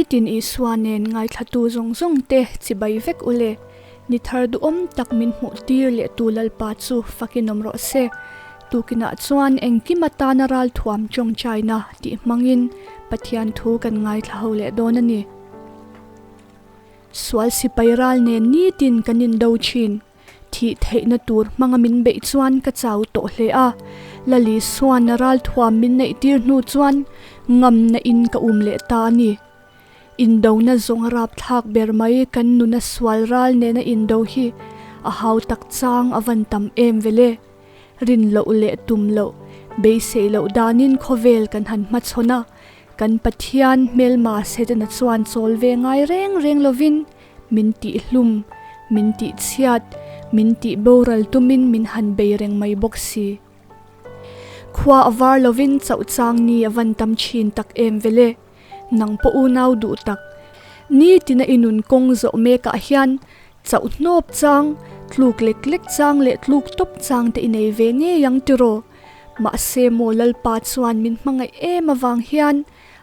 Nitin Isua nen ngaithlatu zawng zawng te chibai vek u le. Ni thar duhawm tak min hmuh tir leh tu Lalpa chu fakin awm rawh se. Tukinah chuan engkim atana ralthuam tawngtaina tih hmangin Pathian thu kan ngaithla ho leh dawn a ni. Sual sipai ral nen nitin kan indo thin. Thih theihna tur hmanga min beih chuan ka chau tawh hle a, Lali suan ralthuam min neih tir hnu chuan ngamna in ka um leh ta a ni. Indona zawng a rapthlak ber mai kan nuna sual ral nena indo hi a hau tak chang a van tam em vele. Rin loh leh tum loh, beisei loh danin khawvel kan han hmachhawn a, kan Pathian hmelma Setana chuan chawl ve ngai reng reng lovin Min tih hlum, min tih chhiat, min tih boral tumin min han bei reng mai bawk si. Khua a var lovin chauh chang ni a van tam thin tak em vele. Nang pawh unau duh tak. Nitina i nun kawng zawh mekah hian chauh hnawp chang, tluk lek lek chang leh tluk tawp chang te i nei ve ngei ang tiraw? Mahse maw Lalpa chuan min hmangaih em avang hian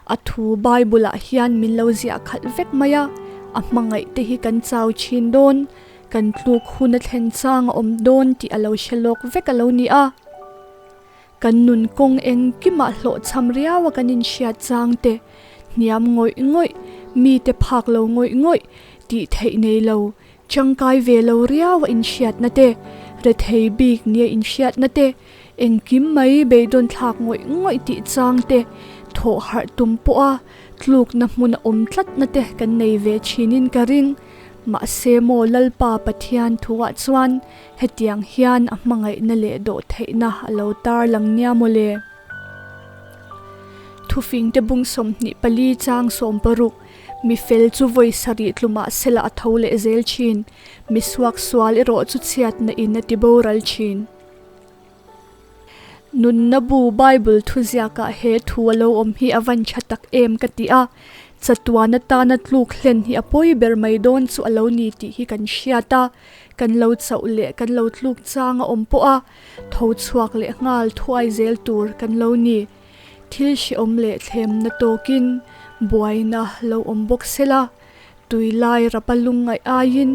A thu Bible-ah hian min lo ziah khalh vek mai a, a hmangaih te hi kan chau thin dawn, kan tluk hun a thlen chang a awm dawn tih a lo hre lawk vek a lo ni a. Kan nun kawng engkimah hlawhchham riau a kan inhriat chang te, hniam ngawih ngawih, mite phak lo ngawih ngawih, tih theih nei lo, tangkai ve lo riau a inhriatna te, rethei bik nia inhriatna te, Engkim mai beidawn thlak ngawih ngawih tih chang te, thawh harh tum pawha tlukna hmun a awm tlatna te kan nei ve thinin ka ring. Mahse maw Lalpa Pathian thuah chuan hetiang hian a hmangaihna leh dawhtheihna a lo tar lang nia maw le. Thufingte bung 24 chang 60, Mi fel chu vawi sarih tlumah sela a tho leh zel thin, mi suaksual erawh chu chhiatna in a ti boral thin. Nunna bu Bible thuziakah he thu a lo awm hi a van tha tak em ka ti a, chatuan atana tluk hlen hi a pawi ber mai dawn chu a lo ni tih hi kan hriat a, kan lo chauh leh kan lo tluk chang a awm pawh a, tho chhuak leh nghal thuai zel tur kan lo ni. Thil hrehawm leh thlemna tawkin buaina lo awm bawk sela, Tui lai rapa lungngaih aiin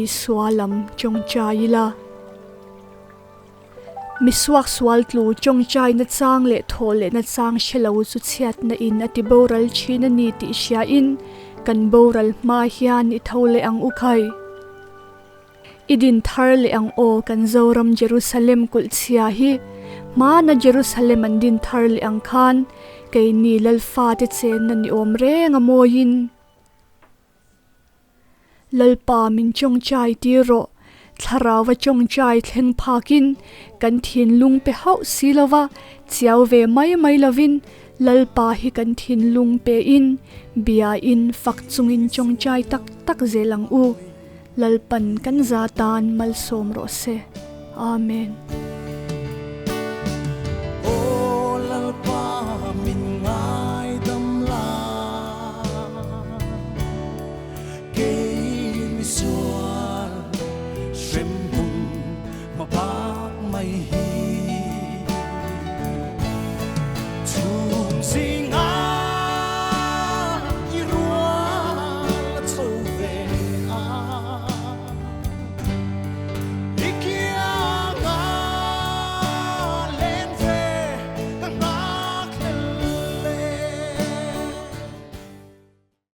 Isua lam tawngtai ila. Mi suaksual tlu tawngtai na chang leh thawh leh na chang hre lo chu chhiatna in a ti boral thin a ni tih hria in kan boral hma hian i tho leh ang u khai. I din thar leh ang aw kan Zoram Jerusalem kulh chhia hi hmana Jerusalem an din thar leh ang khan keini Lalfa te chenna ni awm reng a mawiin. Lalpa min tawngtai tir rawh, Thlarauva tawngtai thleng phakin kan thinlung pe hauh si lova, chiau ve mai mai lovin Lalpa hi kan thinlung pein, biain fak chungin tawngtai tak tak zel ang u. Lalpan kan za tan malsawm rawh se. Amen.